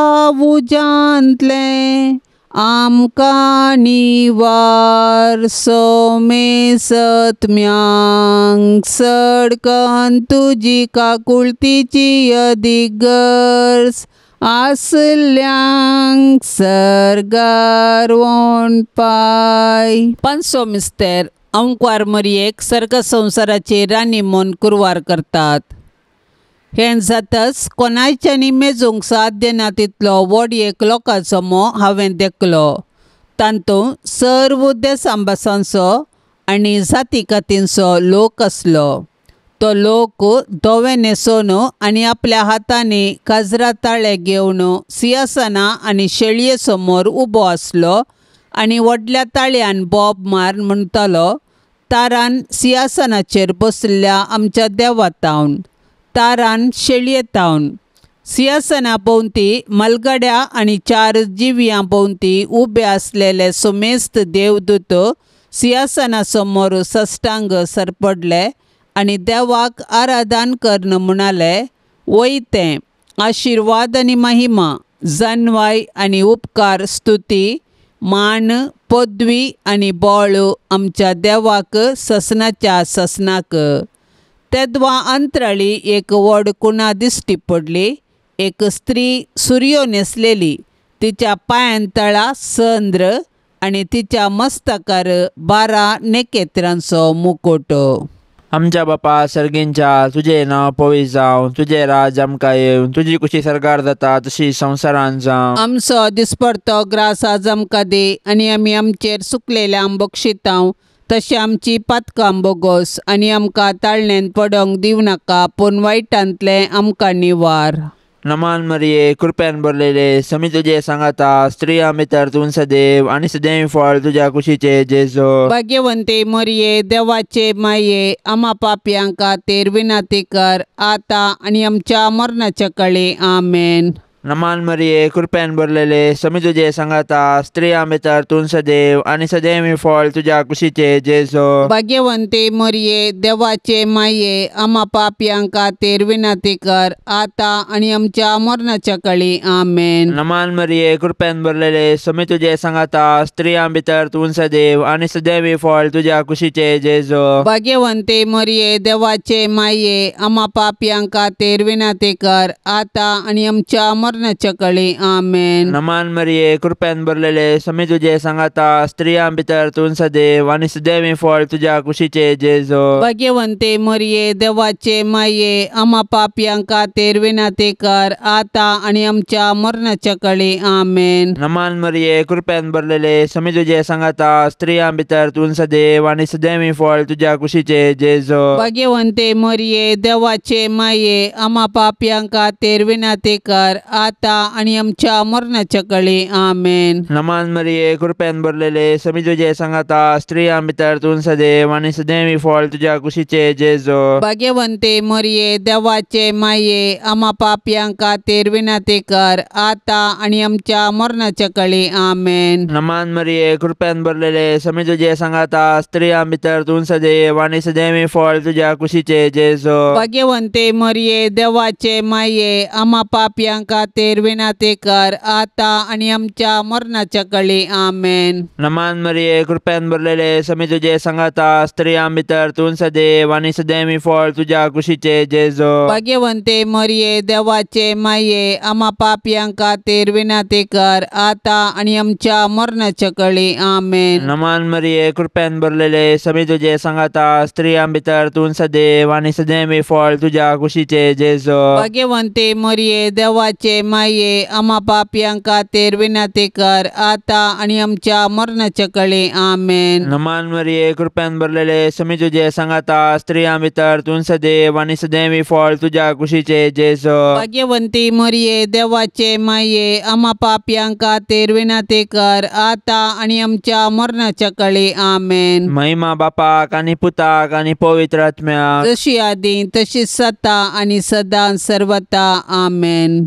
उज्यांतलें आमकां निवार. सोमेसत्म्यांक सडकन तुजी काकुळतीची अदीक गरज आसल्यांक सर्गार वोणपाय. पांचसो मिस्तेर अंकवार मरियेक सर्ग संवसाराची राणी म्हूण कुरवार करतात. हें जातच कोणायच्यांनी मेजूंक साध्य ना तितलो व्हड एक लोकांचो मोह हांवें देखलो. तातूंत सर्व देसां भासांचो आनी जाती कातींचो लोक आसलो. तो लोक धवे न्हेसोवन आनी आपल्या हातांनी काजरा ताळे घेवन सिंहासनां आनी शेळये समोर उबो आसलो आनी व्हडल्या ताळयान बोब मार म्हणटालो, तारान सिंहासनाचेर बसल्या आमच्या देवा तावन, तारान शेळये तावन. सिंहासना भोंवती मलगड्या आनी 4 जिव्यां भोंवती उबे आसलेले सुमेस्त देवदूत सिंहासना समोर सष्टांग सरपडले आनी देवाक आराधन कर्न म्हणाले वयतें आशिर्वाद आनी महिमा जनवाय आनी उपकार स्तुती मान पदवी आनी बळ आमच्या देवाक ससनाच्या ससनाक. तेदवा अंतराळी एक व्हड कुणा दिश्टी पडली. एक स्त्री सुरयो न्हेसलेली तिच्या पांयान तळा चंद्र आनी तिच्या मस्तकार 12 नेकेत्रांचो मुकुट. आमच्या बापा सर्गींच्या तुझे नांव पवित्र जावं, तुझे राज आमकां येवं, तुजी कुशी सरकार जाता तशी संवसारान जावं. आमचो दिसपडतो ग्रास आज आमकां दी आनी आमी आमचेर सुकलेल्या बक्षितांव तशें आमची पातकां बोगोस आनी आमकां ताळणेन पडोंक दिवं नाका पूण वायटांतलें आमकां निवार. नमान मरिये कृपेन भरलेले समी तुझे सांगाता, स्त्रियां भितर तूं सदैव आनी सदैव फळ तुज्या कुशीचे जेजो. भाग्यवंते मरिये देवाचे माये आमा पापयां खातीर विनंती कर आतां आनी आमच्या मरणाच्या काळी. आमेन. नमान मरिये कृपेन भरलेले समी तुझे सांगाता, स्त्रियां भितर तूं सदैव आनी सदैव फळ तुज्या कुशीचे जेजो. भाग्यवंते मरिये देवाचे माये आमा पापयां खातीर विनंती कर आतां आनी आमच्या मरणाच्या काळी. आमेन. नमान मरिये कृपेन भरलेले समी तुझे सांगाता, स्त्रियां भितर तूं सदैव आनी सदैव फळ तुज्या कुशीचे जेजो. भाग्यवंते मरिये देवाचे माये आमा पापयां खातीर विनंती कर आतां आनी आमच्या मरणाच्या काळी. आमेन. नमान मरिये कृपेन भरलेले समी तुझे सांगाता, स्त्रियां भितर तूं सदैव आनी सदैव फळ तुज्या कुशीचे जेजो. भाग्यवंते मरिये देवाचे माये आमा पापयां खातीर विनंती कर आतां आनी आमच्या मरणाच्या काळी. आमेन. नमान मरिये कृपेन भरलेले समी तुझे सांगाता, स्त्रियां भितर तूं सदैव आनी सदैव फळ तुज्या कुशीचे जेजो. भाग्यवंते मरिये देवाचे माये आमा पापयां खातीर विनंती कर आतां आनी आमच्या मरणाच्या काळी. आमेन. नमान मरिये कृपेन भरलेले समी तुझे सांगाता, स्त्रियां भितर तूं सदैव आनी सदैव फळ तुज्या कुशीचे जेजो. भाग्यवंते मरिये देवाचे माये आमा पापयां खातीर विनंती कर आतां आनी आमच्या मरणाच्या काळी. आमेन. नमान मरिये कृपेन भरलेले समी तुझे सांगाता, स्त्रियां भितर तूं सदैव आनी सदैव फळ तुज्या कुशीचे जेजो. भाग्यवंते मरिये देवाचे माये आमा पापयां खातीर विनंती कर आतां आनी आमच्या मरणाच्या काळी. आमेन. नमान मरिये कृपेन भरलेले समी तुझे सांगाता, स्त्रियां भितर तूं सदैव आनी सदैव फळ तुज्या कुशीचे जेजो. भाग्यवंते मरिये देवाचे माये आमा पापयां खातीर विनंती कर आतां आनी आमच्या मरणाच्या काळी. आमेन. नमान मरिये कृपेन भरलेले समी तुझे सांगाता, स्त्रियां भितर तूं सदैव आनी सदैव फळ तुज्या कुशीचे जेजो. भाग्यवंते मरिये देवाचे माये आमा पापयां खातीर विनंती कर आतां आनी आमच्या मरणाच्या काळी. आमेन. नमान मरिये कृपेन भरलेले समी तुझे सांगाता, स्त्रियां भितर तूं सदैव आनी सदैव फळ तुज्या कुशीचे जेजो. भाग्यवंती मरिये देवाचे माये आमा पापयां खातीर विनंती कर आतां आनी आमच्या मरणाच्या काळी. आमेन. महिमा बापाक आनी पुताक आनी पवित्र आत्म्याक, जशी आदी तशी सता आनी सदां सर्वता. आमेन.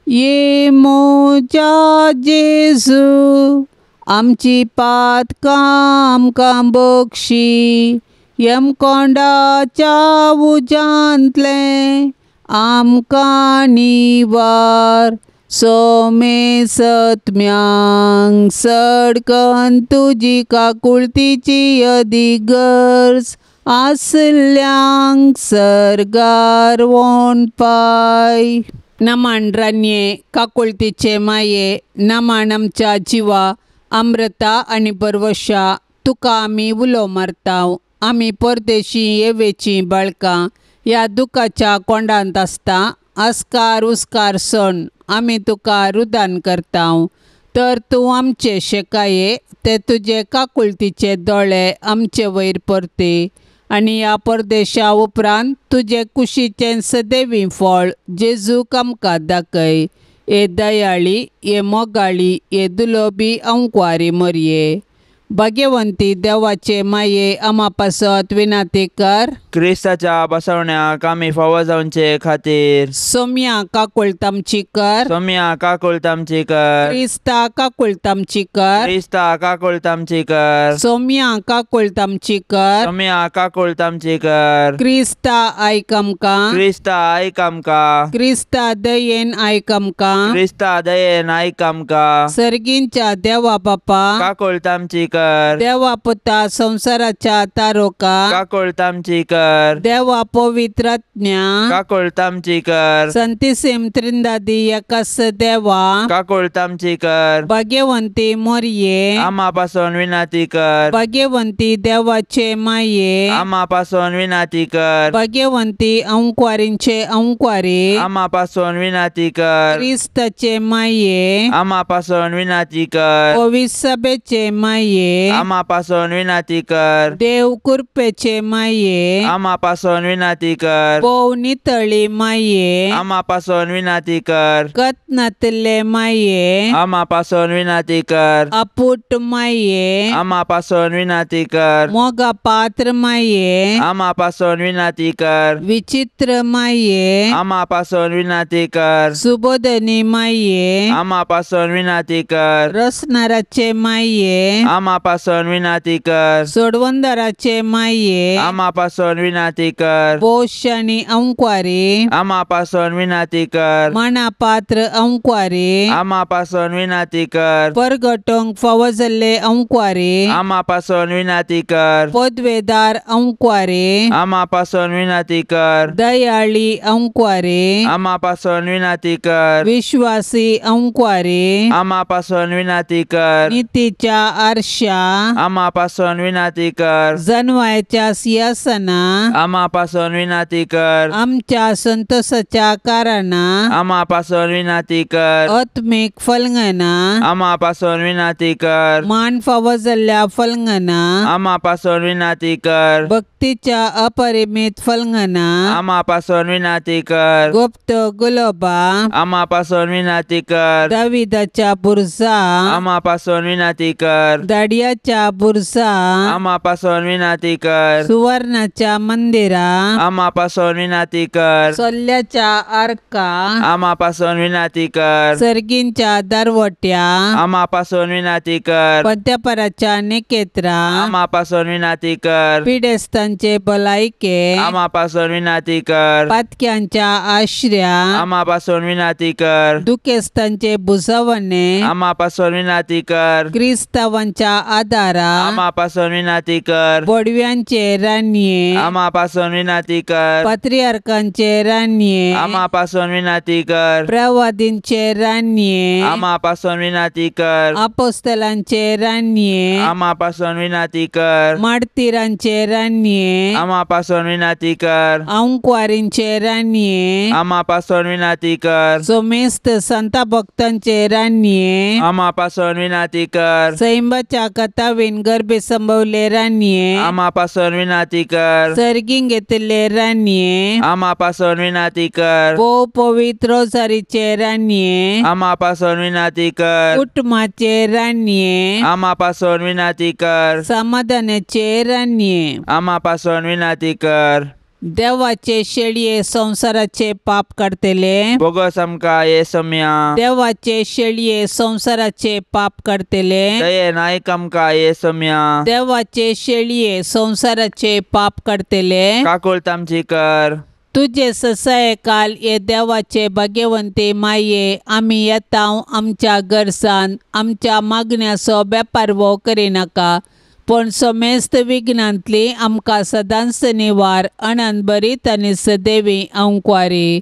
ये मोजा जेजू आमची पातकां आमकां बक्षी, यमकोंडाच्या उज्यांतलें आमकां निवार, सोमे सत्म्यांक सडकन तुजी काकुळतीची अदीक गरज आसल्यांक सर्गार वोणपाय. नमन रानये काकुळतीचे माये, नमन आमच्या जिवा अमृता आनी बरवशा, तुका आमी उलो मारताव. आमी परदेशी येवेचीं बाळकां ह्या दुखाच्या कोंडांत आसता. आस्कार उस्कार सण आमी तुका रुदान करताव, तर तूं आमचे शेकाये ते तुजे काकुळतीचे दोळे आमचे वयर परते आनी ह्या परदेशा उपरांत तुजे कुशीचें सदैवी फळ जेजूक आमकां दाखय. हे दयाळी, हे मोगाळी, हे दुलोबी अंकवारी मरये. भाग्यवंती देवाचे माये आमा पासत विनाती कर. क्रिस्ताच्या बसवण्याक आमी फावो जावचे खातीर सोम्या काकुळतामची कर. सोम्या काकुळतामची कर. क्रिस्ता काकुळतामची कर. क्रिस्ता काकुळतामची कर. सोम्या काकुळतामची कर. सोम्या काकुळतामची कर. क्रिस्ता आयक आमकां. क्रिस्ता आयक आमकां. क्रिस्ता दयेन आयक आमकां. क्रिस्ता दयेन आयक आमकां. सर्गींच्या देवा बापा काकुळतामची कर. देवा पुता संवसाराच्या तारोका काकुळतामची कर. देवा पवित्रात्म्या काकुळतामची कर. संतीसिम त्रिंदादी एकास देवा काकुळतामची कर. भाग्यवंती मोरये आमा पासून विनाती कर. भाग्यवंती देवाचे माये आमा पासून विनाती कर. भाग्यवंती अंकवारींचे अंकवारी आमा पासून विनाती कर. क्रिस्ताचे माये आमा पासून विनाती कर. पवित्र सभेचे माये आमा पासून विनाती कर. देव कृपेचे माये आमा पासून विनाती कर. भोव नितळी माये आमा पासून विनाती कर. कतनातले माये आमा पासून विनाती कर. अपुट माये आमा पासून विनाती कर. मोगा पात्र माये आमा पासून विनाती कर. विचित्र माये आमा पासून विनाती कर. सुबोधनी माये आमा पासून विनाती कर. रसनाराचे माये आमा पासून विनाती कर. सोडवंदराचे माये आमा पासून विनाती कर. पोशाणी अंकवारी आमा पासून विनाती कर. माना पात्र अंकवारी आमा पासून विनाती कर. परगटोंक फावो जाल्ले अंकवारी आमा पासून विनाती कर. पदवेदार अंकवारी आमा पासून विनाती कर. दयाळी अंकवारी आमा पासून विनाती कर. विश्वासी अंकवारी आमा पासून विनाती कर. नितीच्या आरशा आमा पासून विनाती कर. जनवायच्या सिंहासना आमा पासून विनाती कर. आमच्या संतोषाच्या कारणा आमा पासून विनाती कर. आत्मीक फलंगना आमा पासून विनाती कर. मान फावो जाल्ल्या फलंगना आमा पासून विनाती कर. भक्तीच्या अपरिमित फलंगना आमा पासून विनाती कर. गुप्त गुलोबा आमा पासून विनाती कर. दाविदाच्या बुरजा आमा पासून विनाती कर. दाडियाच्या बुरजा आमा पासून विनाती कर. सुवर्णाच्या मंदिरा आमा पासून विनाती कर. सोल्ल्याच्या आर्का आमा पासून विनाती कर. सर्गींच्या दरवट्या आमा पासून विनाती कर. पद्यापराच्या निकेत्रा आमा पासून विनाती कर. पिडेस्तांचे भलायके आमा पासून विनाती कर. पातक्यांच्या आश्र्या आमा पासून विनाती कर. दुखेस्तांचे भुजवणे आमा पासून विनाती कर. क्रिस्तावांच्या आदारा आमा पासून विनाती कर. बोडव्यांचे रानये आमा पासून विनाती कर. पात्रियार्कांचे रानये आमा पासून विनाती कर. प्रवादींचे रानये आमा पासून विनाती कर. अपोस्तलांचे रानये आमा पासून विनाती कर. मार्तीरांचे रानये आमा पासून विनाती कर. अंकवारींचे रानये आमा पासून विनाती कर. सोमेस्त संता भक्तांचे रानये आमा पासून विनाती कर. सैंबाच्या कथावीन गर्भे संभवले रानये आमा पासून विनाती कर. सर्गींग घेतिल्ले रानये आमा पासून विनाती कर. भोव पवित्र रोजारीचे रानये आमा पासून विनाती कर. कुटुंबाचे रानये आमा पासून विनाती कर. समाधानाचे रानये आमा पासून विनाती कर. देवाचे शेळये संवसाराचे पाप काडटले बोगस आमकां ये सम्या देवाचे शेळये संवसाराचे पाप काडटले दयेन आयक आमकां ये सम्या देवाचे शेळये संवसाराचे पाप काडटले काकुळत आमची कर. तुजे ससाये काल हे देवाचे भाग्यवंती माये आमी येता आमच्या गरसान आमच्या मागण्याचो बेपारवो करिनाका पूण समेस्त विघ्नांतली आमकां सदांच निवार अनंत बरीत आनी सदैवी अंकवारी.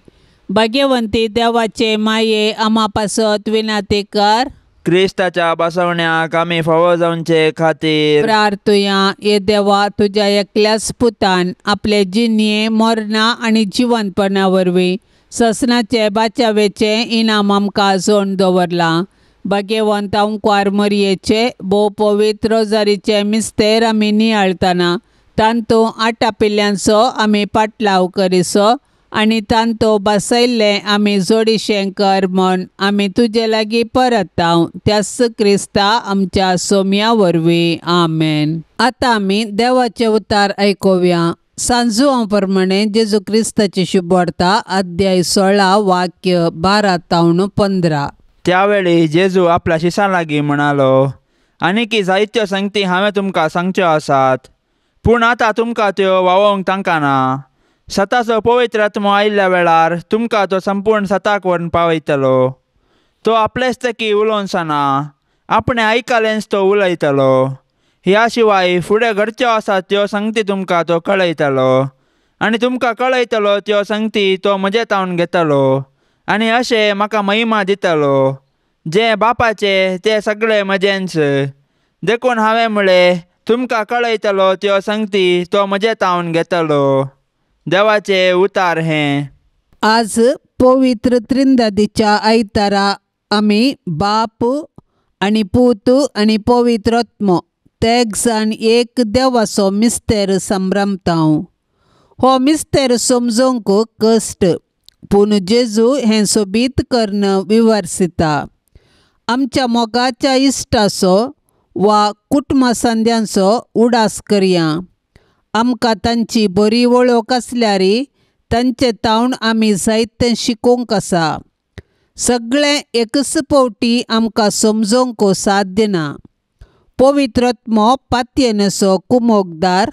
भाग्यवंती देवाचे माये आमा पासत विनाती कर. क्रिस्ताच्या बसवण्याक आमी फावो जावचे खातीर प्रार्थुया. हे देवा तुज्या एकल्याच पुतान आपले जिणये मरणा आनी जिवंतपणा वरवीं ससनाचे बाचावेचें इनाम आमकां जोड दवरलां. भाग्यवंत अंकवार मरयेचे भोव पवित्र रोजारीचे मिस्तेर आमी नियाळतना तांतूं आटापिल्ल्यांचो आमी पाटलाव करिसो आनी तांतो बसयल्लें आमी जोडीशें कर म्हूण आमी तुजे लागीं परताव त्याच क्रिस्ता आमच्या सोम्या वरवीं. आमेन. आतां आमी देवाचे उतार आयकुया. सांजुआ प्रमाणे जेजू क्रिस्ताची शुभवार्ता अध्याय 16 वाक्य 12 तावन 15. त्यावेळी जेजू आपल्या शिसां लागीं म्हणालो, आनीकी जायत्यो संगती हांवें तुमकां सांगच्यो आसात, पूण आतां तुमकां त्यो वावोवंक तांकां ना. सताचो पवित्र आत्मो आयिल्ल्या वेळार तुमकां तो संपूर्ण सताक व्हरून पावयतलो. तो आपलेच तकी उलोवनसो ना, आपणें आयकलेंच तो उलयतलो. ह्या शिवाय फुडें घडच्यो आसात त्यो संगती तुमकां तो कळयतलो आनी तुमकां कळयतलो त्यो संगती तो म्हजे तावन घेतलो आनी अशें म्हाका महिमा दितलो. जें बापाचें तें सगळें म्हजेंच. देखून हांवें म्हळें, तुमकां कळयतलो त्यो संगती तो म्हजे तावन घेतलो. देवाचें उतार हें. आज पवित्र त्रिंदादीच्या आयतारा आमी बाप आनी पूत आनी पवित्र आत्मो तेग जाण एक देवाचो मिस्तेर संभ्रमताव. हो मिस्तेर समजूंक कश्ट, पूण जेजू हें सोबीत करून विवर्सिता. आमच्या मोगाच्या इश्टाचो वा कुटुंबा संद्यांचो उडास करया. आमकां तांची बरी वळख आसल्यार तांचे तावन आमी जायतें शिकोवंक आसा. सगळें एकच फावटी आमकां समजूंक साध्य ना. पवित्र आत्मो पातयेनसो कुमोकदार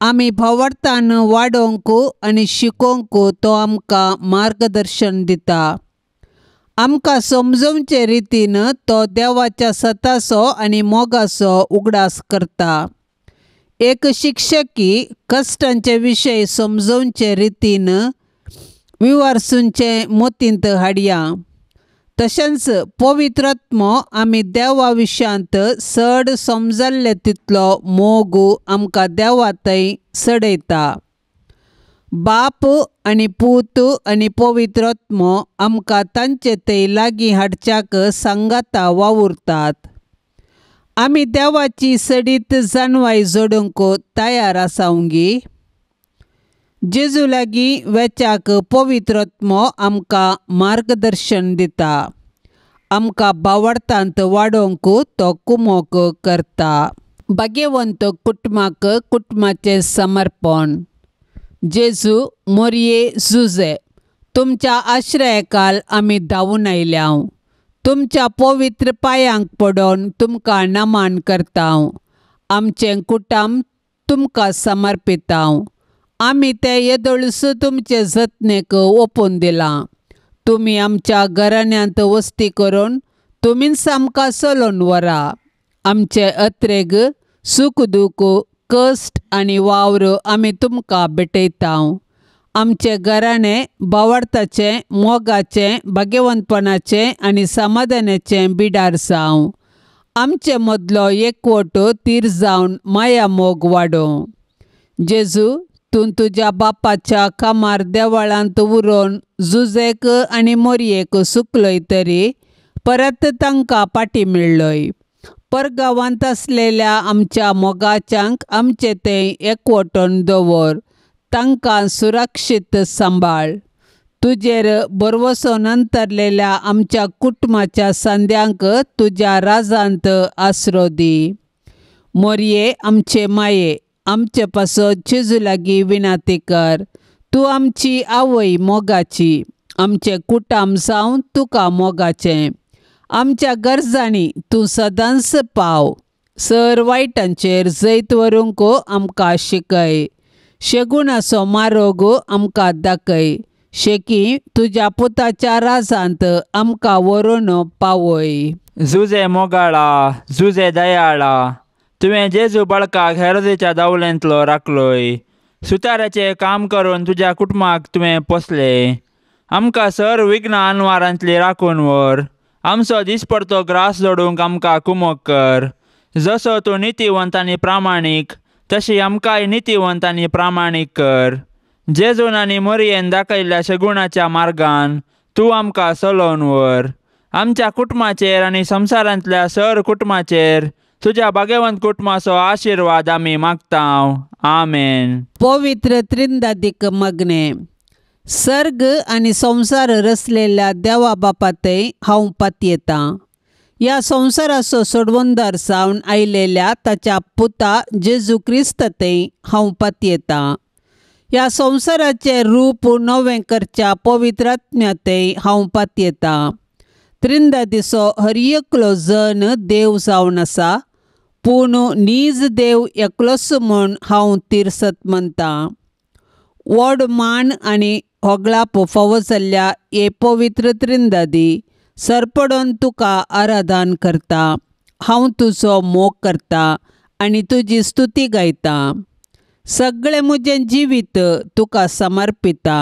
आमी भावार्थान वाडोवंक आनी शिकोवंक तो आमकां मार्गदर्शन दिता. आमकां समजोवचे रितीन तो देवाच्या सताचो आनी मोगाचो उगडास करता. एक शिक्षकी कश्टांचे विशय समजोवचे रितीन विवर्सूंचे मोतींत हाडया. तशेंच पवित्र आत्मो आमी देवा विशयांत चड समजल्ले तितलो मोग आमकां देवा थंय चडयता. बाप आनी पूत आनी पवित्र आत्मो आमकां तांचे थंय लागीं हाडच्याक सांगाता वावुरतात. आमी देवाची सडीत जाणवाय जोडूंक तयार आसावंगी. जेजू लागीं वेच्याक पवित्र आत्मो आमकां मार्गदर्शन दिता. आमकां भावार्थांत वाडोवंक तो कुमोक करता. भाग्यवंत कुटुंबाक कुटुंबाचें समर्पण. जेजू मोरये जुजे, तुमच्या आश्रयाकाल आमी धांवून आयल्याव. तुमच्या पवित्र पांयांक पडोवन तुमकां नमन करताव. आमचें कुटुंब तुमकां समर्पिताव. आमी तें येदोळस तुमचे जतनेक ओपून दिलां. तुमी आमच्या घराण्यांत वस्ती करून तुमीच आमकां चलोवन व्हरा. आमचे अत्रेग सूख दूख कश्ट आनी वावर आमी तुमकां भेटयता. आमचें घराणें भावार्थाचें, मोगाचें, भाग्यवंतपणाचें आनी समाधानाचें बिडार जावं. आमचे मदलो एकवट तीर जावन माया मोग वाडोवं. जेजू, तूं तुज्या बापाच्या कामार देवळांत उरोवन जुजेक आनी मोरयेक सुकलय तरी परत तांकां पाटी मेळ्ळय. परगांवांत आसलेल्या आमच्या मोगाच्यांक आमचे थंय एकवटून दवर. तांकां सुरक्षीत सांबाळ. तुजेर भरवसो अंतरलेल्या आमच्या कुटुंबाच्या संद्यांक तुज्या राजांत आसरो दी. मोरये आमचे माये, आमचे पासत जेजू लागीं विनाती कर. तूं आमची आवय मोगाची, आमचें कुटुंब जावन तुका मोगाचें. आमच्या गरजांनी तूं सदांच पाव. सर वायटांचेर जैत व्हरूंक आमकां शिकय. शेगुणाचो मारोग आमकां दाखय. शेकी तुज्या पुताच्या राजांत आमकां व्हरून पावय. जुजे मोगाळा, जुजे दयाळा, तुवें जेजू बाळकाक हेरोदेच्या दावलेंतलो राखलोय. सुताराचें काम करून तुज्या कुटुंबाक तुवें पोसलें. आमकां सर विघ्न अनवारांतली राखून व्हर. आमचो दिसपडतो ग्रास जोडूंक आमकां कुमोक कर. जसो तूं नितीवंत आनी प्रामाणीक तशी आमकांय नितीवंत आनी प्रामाणीक कर. जेजून आनी मोरयेन दाखयल्ल्या शगुणाच्या मार्गान तूं आमकां चलोवन व्हर. आमच्या कुटुंबाचेर आनी संवसारांतल्या सर कुटुंबाचेर तुज्या भाग्यवंत कुटुंबाचो आशिर्वाद आमी मागता. आमेन. पवित्र त्रिंदादीक मागणें. सर्ग आनी संवसार रचलेल्या देवा बापातय हांव पातयेतां. ह्या संवसाराचो सोडवणदार जावन आयलेल्या ताच्या पुता जेजू क्रिस्तातय हांव पातयेतां. ह्या संवसाराचें रूप नवें करच्या पवित्र आत्म्यातय हांव पातयेतां. त्रिंदादीचो हर एकलो जन देव जावन आसा, पूण नीज देव एकलोच म्हूण हांव तिरसत मानतां. व्हड मान आनी होगळाप फावो जाल्ल्या हे पवित्र त्रिंदादी सरपडून तुका आराधन करता. हांव तुजो मोग करता आनी तुजी स्तुती गायता. सगळें म्हजें जिवीत तुका समर्पिता.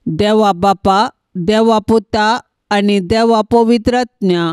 देवा बापा, देवा पुता आनी देवा पवित्र आत्म्या,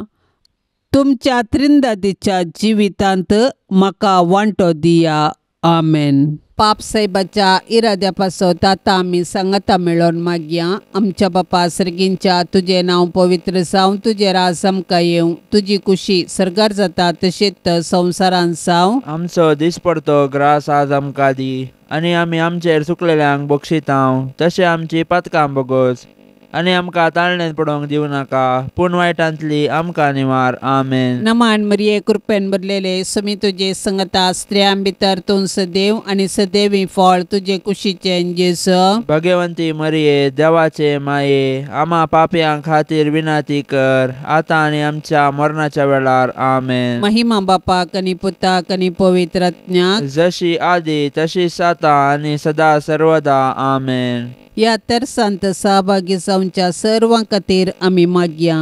तुमच्या त्रिंदादीच्या जिवितांत म्हाका वांटो दिया. आमेन. पाप साहेबाच्या इराद्या पासत आतां आमी सांगाता मेळोवन मागया. आमच्या बापा सर्गींच्या, तुजें नांव पवित्र जावं, तुजें राज आमकां येवं, तुजी कुशी सर्गार जाता तशीच संवसारांत जावं. आमचो दिसपडतो ग्रास आज आमकां दी, आनी आमी आमचेर चुकलेल्यांक बक्षितांव तशें आमची पातकां बोगोस, आनी आमकां ताळणेंत पडोवंक दिवं नाका, पूण वायटांतली आमकां निवार. आमेन. नमान मरिये, कृपेन भरलेले, समी तुजे संगता, स्त्रियां भितर तूं सदैव आनी सदैवी फळ तुजे कुशीचें जेजू. भगवंती मरिये, देवाचे माये, आमा पापयां खातीर विनंती कर, आतां आनी आमच्या मरणाच्या वेळार. आमेन. महिमा बापाक आनी पुताक आनी पवित्र आत्म्याक, जशी आदी तशीच आतां आनी सदा सर्वदा. आमेन. ह्या तेरसांत सहभागी जावच्या सर्वां खातीर आमी मागया.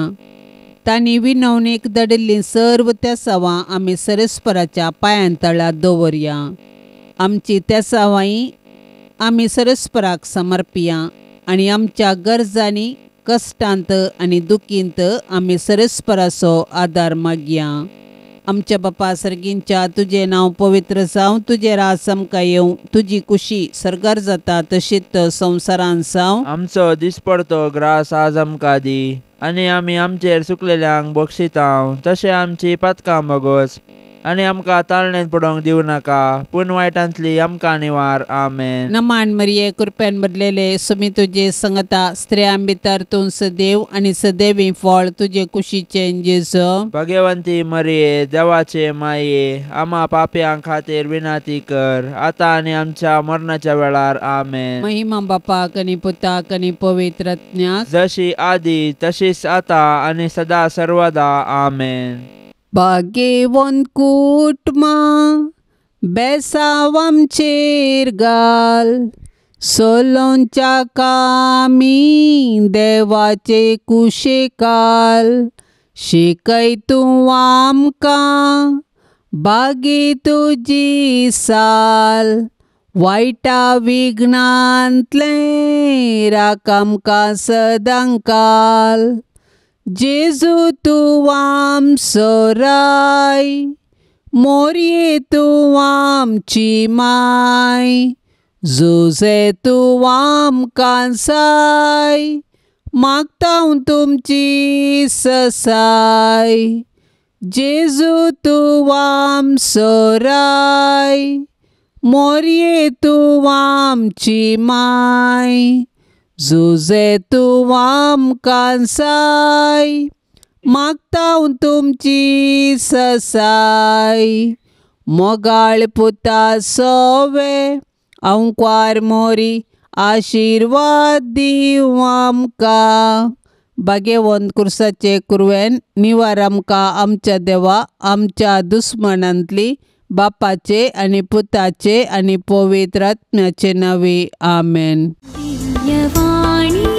तांणी विनवणीक धाडिल्लीं सर्व तेसावां आमी सरस्पराच्या पांयां तळा दवरया. आमची तेसावांय आमी सरस्पराक समर्पिया आनी आमच्या गरजांनी, कश्टांत आनी दुखींत आमी सरस्पराचो आदार मागया. आमच्या बापा सर्गींच्या, तुजें नांव पवित्र जावं, तुजें राज आमकां येवं, तुजी कुशी सर्गार जाता तशीच संवसारांत जावं. आमचो दिसपडतो ग्रास आज आमकां दी, आनी आमी आमचेर चुकलेल्यांक बक्षितांव तशें आमची पातकां बोगोस, आनी आमकां ताळणेंत पडोवंक दिवं नाका, पूण वायटांतली आमकां निवार. आमेन. नमान मरिये, कृपेन भरलेले, सुमी तुजे संगता, स्त्रियां भितर तूं सदैव आनी सदैवी फळ तुजे कुशीचें जेजू. भगवंती मरिये, देवाचे माये, आमा पापयां खातीर विनंती कर, आतां आनी आमच्या मरणाच्या वेळार. आमेन. महिमा बापाक आनी पुताक आनी पवित्र आत्म्याक, जशी आदी तशीच आतां आनी सदा सर्वदा. आमेन. भाग्यवंत कुटुंबा बेसांव आमचेर घाल, सोलोंच्या कामी देवाचे कुशेकाल, शिकय तूं आमकां बागी तुजी साल, वायटा विघ्नांतलें राख आमकां सदांकाल. जेजू तूं आमचो राय, मोरये तूं आमची माय, जुजे तूं आमकां साय, मागता तुमची ससाय. जेजू तूं आमचो राय, मोरये तूं आमची माय, जुजे तूं आमकां साय, मागता तुमची ससाय. मोगाळ पुता सोवे अंकवार मोरी, आशिर्वाद दिवं आमकां. भाग्यवंत कुर्साचे कुरवेन निवार आमकां आमच्या देवा, आमच्या दुस्मनांतली, बापाचे आनी पुताचे आनी पवित्र आत्म्याचे नांवे. आमेन. दिव्यवाणी.